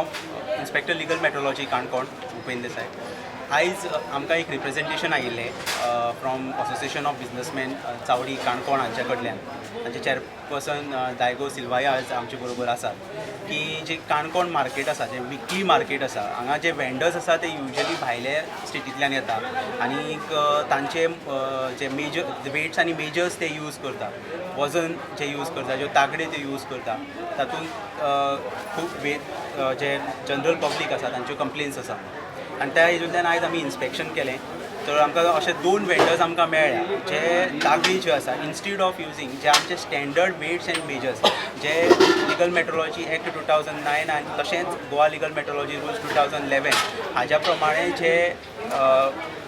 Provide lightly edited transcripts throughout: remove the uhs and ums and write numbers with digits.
हांव inspector legal metrology, Canacona, Bhupendra Desai. आयज आमकां एक रिप्रेझेंटेशन आयिल्लें from association of businessman Chawdi Canacona हांच्या कडल्यान. तांचे चॅरपर्सन दायगो सिल्वाया आयज आमचे बरोबर आसात की जे काणकोण मार्केट आसा, जे विकली मार्केट आसा, हांगा जे वेंडर्स आसा ते युजली भायले स्टेटींतल्यान येता आनी तांचे जे मेजर वेट्स आनी मेजर्स ते यूज करता, वजन जे यूज करता, ज्यो तागडे ते यूज करता, तातूंत खूब वेट जे जनरल पब्लीक आसा तांच्यो कंप्लेन्स आसा. आनी त्या हितूंतल्यान आयज आमी इन्स्पेक्शन केलें तर आमकां अशे दोन वेंडर्स आमकां मेळ्ळ्या जे तागडी ज्यो आसा, इन्स्टीड ऑफ युजींग जे आमचे स्टँडर्ड वेट्स एंड मेजर्स जे Legal Metrology Act 2009 आनी तशेंच Goa Legal Metrology Rules 2011 हाज्या प्रमाणे जे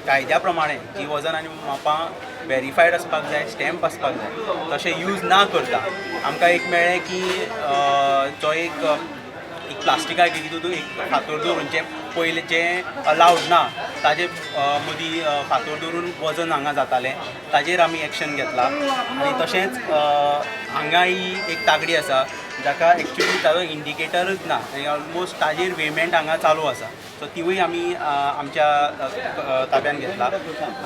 कायद्या प्रमाणे जी वजन आनी मापां वेरीफायड आसपाक जाय, स्टॅम्प आसपाक जाय, तशें यूज ना करता आमकां एक मेळ्ळें की जो एक एक प्लास्टिका तितून एक फातर दवरून, जें पयलें जें अलावड ना, ताजे मदीं फातर दवरून वजन हांगा जातालें. ताजेर आमी एक्शन घेतला. आनी तशेंच हांगा ही एक तागडी आसा जाका एक्चुली ताजो इंडिकेटरूच ना आनी ऑलमोस्ट ताजेर वेमेंट हांगा चालू आसा. सो तिवूय आमी आमच्या ताब्यान घेतला.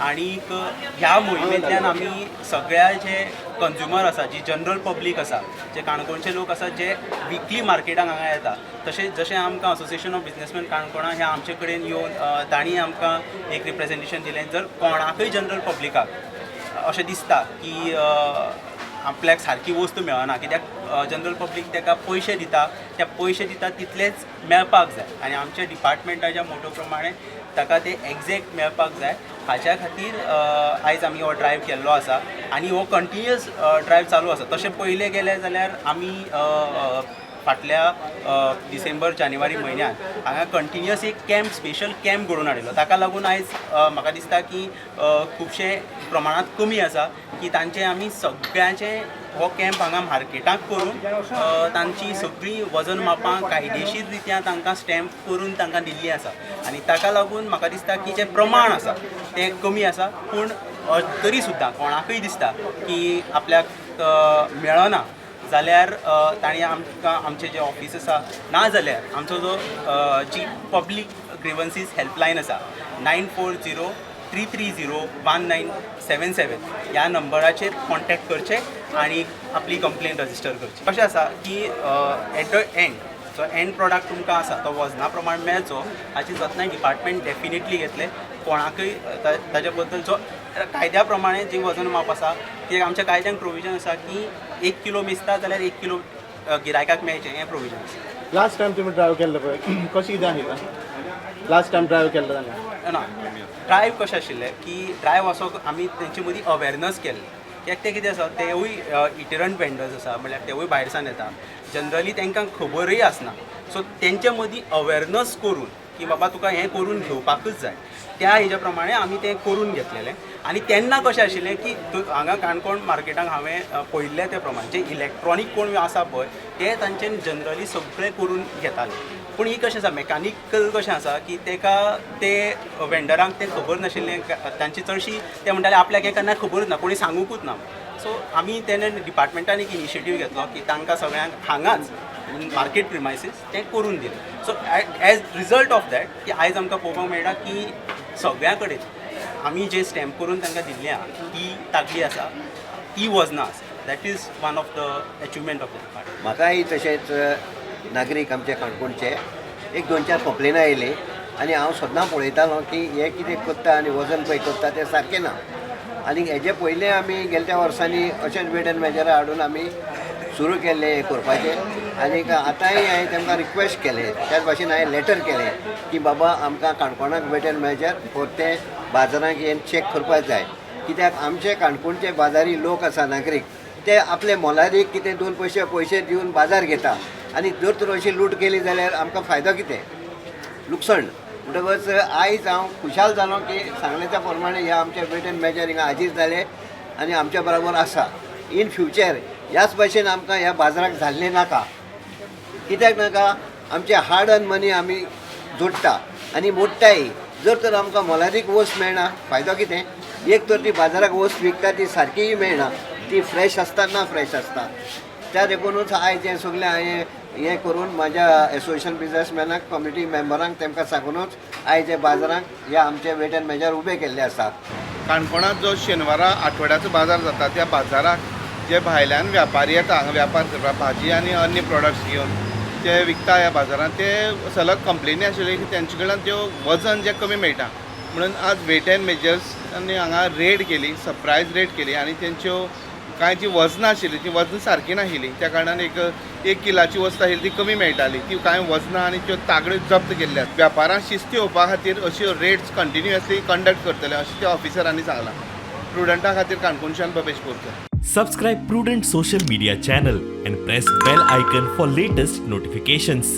आणीक ह्या मोहिमेंतल्यान आमी सगळ्या जे कंज्युमर आसा, जी जनरल पब्लीक आसा, जे काणकोणचे लोक आसा, जे विकली मार्केटाक हांगा येता, तशें जशें आमकां असोसिएशन ऑफ बिजनसमॅन काणकोणा हे आमचे कडेन येवन तांणी आमकां एक रिप्रेझेंटेशन दिलें. जर कोणाकय जनरल पब्लिकाक अशें दिसता की आपल्याक सारकी वस्तू मेळना, कित्याक जनरल पब्लीक ताका पयशे दिता, त्या पयशे दिता तितलेच मेळपाक जाय आनी आमच्या डिपार्टमेंटाच्या मोटो प्रमाणे ताका ते एग्जॅक्ट मेळपाक जाय. हाच्या खातीर आयज आमी हो ड्रायव केल्लो आसा आनी हो कंटिन्युअस ड्रायव चालू आसा. तशें पयलें गेलें जाल्यार आमी फाटल्या डिसेंबर जानेवारी म्हयन्यात हांगा कंटिन्युअस एक कॅम्प, स्पेशल कॅम्प घडोवन हाडिल्लो. ताका लागून आयज म्हाका दिसता की खुबशे प्रमाणांत कमी आसा की तांचे आमी सगळ्यांचे हो कॅम्प हांगा मार्केटाक करून तांची सगळीं वजन मापां कायदेशीर रित्या तांकां स्टॅम्प करून तांकां दिल्ली आसा. आनी ताका लागून म्हाका दिसता की जें प्रमाण आसा तें कमी आसा. पूण तरी सुद्दां कोणाकूय दिसता की आपल्याक मेळना जाल्यार तांणी आमकां आमचें जें ऑफीस आसा, ना जाल्यार आमचो जो जी पब्लीक ग्रिवन्सीस हेल्पलायन आसा, 9403301977 ह्या नंबराचेर कॉन्टेक्ट करचे आनी आपली कंप्लेन रजिस्टर करची. कशें आसा की एट the and जो एंड प्रोडक्ट तुमकां आसा तो वजना प्रमाण मेळचो हाची जतनाय डिपार्टमेंट डेफिनेटली घेतले. कोणाकूय ताच्या बद्दल जो कायद्या प्रमाणे जी वजन माप आसा, ती आमच्या कायद्यान प्रोविजन आसा की 1 किलो मेजता जाल्यार 1 किलो गिरायकाक मेळचें, हें प्रोविजन आसा. लास्ट टायम तुमी ड्रायव्ह केल्लो पळय, कशें कितें आशिल्लें लास्ट टायम ड्रायव्ह केल्लो जाल्यार? ना, ड्रायव्ह कशें आशिल्लें की ड्रायव्ह असो आमी तेंचे मदीं अवेरनस केल्लें, कित्याक ते कितें आसा, तेवूय इटिनरंट वेंडर्स आसा, म्हणल्यार तेवूय भायरसान येता. जनरली तांकां खबरूय आसना. सो तेंचे मदीं अवेरनस करून की बाबा तुका हें करून घेवपाकूच जाय, त्या हेज्या प्रमाणे आमी तें करून घेतलेलें. आनी तेन्ना कशें आशिल्लें की हांगा काणकोण मार्केटाक हांवें पळयल्लें ते प्रमाणे जे इलेक्ट्रॉनीक कोण आसा पळय, ते तांचे जनरली सगळें करून घेताले. पूण ही कशें आसा, मेकानिकल कशें आसा की तेका ते वेंडरांक तें खबर नाशिल्लें. तांची चडशी ते म्हणटाले आपल्याक हें केन्ना खबरूच ना, कोणी सांगूकूच ना. सो आमी तेन्ना डिपार्टमेंटान एक इनिशिएटीव घेतलो की तांकां सगळ्यांक हांगाच मार्केट प्रिमायसीस तें करून दिलें. So as result of that की आयज आमकां पळोवपाक मेळटा की सगळ्यां कडेन आमी जे स्टॅम्प करून तांकां दिल्ली आहा ती तागडी आसा, ती वजनां आसा. That is one of the achievement of the department. म्हाकाय तशेंच नागरीक आमचे काणकोणचे एक दोन चार कंप्लेनां आयलीं आनी हांव सदां पळयतालो की हे कितें करता आनी वजन पळय करता तें सारकें ना. आनी हेजे पयलें आमी गेल्या वर्सांनी अशेंच वेट एंड मेजर हाडून आमी सुरू केल्लें हें करपाचें. आनीक आतांय हांवें तांकां रिक्वेस्ट केलें, त्याच भाशेन हांवें लेटर केलें की बाबा आमकां काणकोणाक वेट एंड मेजर फॉर ते बाजारांक येवन चॅक करपाक जाय, कित्याक आमचे काणकोणचे बाजारी लोक आसा, नागरीक, ते आपले मोलादीक कितें दोन पयशे पयशे दिवन बाजार घेता आनी जर तर अशी लूट केली जाल्यार आमकां फायदो कितें? लुकसाण. म्हणटकच आयज हांव खुशाल जालो की सांगले त्या प्रमाणे ह्या आमच्या वेट एंड मेजर हिंगा हाजीर जाले आनी आमच्या बरोबर आसा. इन फ्युचर ह्याच भाशेन आमकां ह्या बाजाराक जाल्लें नाका. कित्याक नाका? आमचे हार्ड अर्न मनी आमी जोडटा आनी मोडटाय. जर तर आमकां मोलादीक वस्त मेळना, फायदो कितें? एक तर ती बाजाराक वस्त विकता ती सारकीय मेळना, ती फ्रेश आसता ना फ्रेश आसता. त्या देखूनच आयज हें सगळें हांवें हें करून म्हाज्या एसोसिएशन बिजनसमॅनाक, कमिटी मेंबरांक तेमकां सांगूनच आयज हे बाजारांक हे आमचे वेट एंड मेजर उबे केल्ले आसा. काणकोणांत जो शेनवारा आठवड्याचो बाजार जाता, त्या बाजाराक जे भायल्यान व्यापारी येता हांगा व्यापार करपाक, भाजी आनी अन्य प्रोडक्ट्स घेवन ते विकता ह्या बाजारांत, ते सलग कंप्लेनी आशिल्ल्यो की तेंचे कडल्यान त्यो वजन जें कमी मेळटा. म्हणून आज वेट एंड मेजर्स आनी हांगा रेड केली, सरप्रायज रेड केली आनी तेंच्यो कांय जी वजनां आशिल्लीं ती वजनां सारकीं नाशिल्लीं. त्या कारणान एक एक किलाची वस्त आशिल्ली ती कमी मेळटाली. ती कांय वजनां आनी त्यो तागड्यो जप्त केल्ल्यात. वेपारांत शिस्त येवपा खातीर अश्यो रेड्स कंटिन्युअसली कंडक्ट करतले अशें त्या ऑफिसरांनी सांगलां. प्रुडंटा खातीर काणकोणच्यान Bhavesh Borkar. Subscribe Prudent Social Media channel and press bell icon for latest notifications.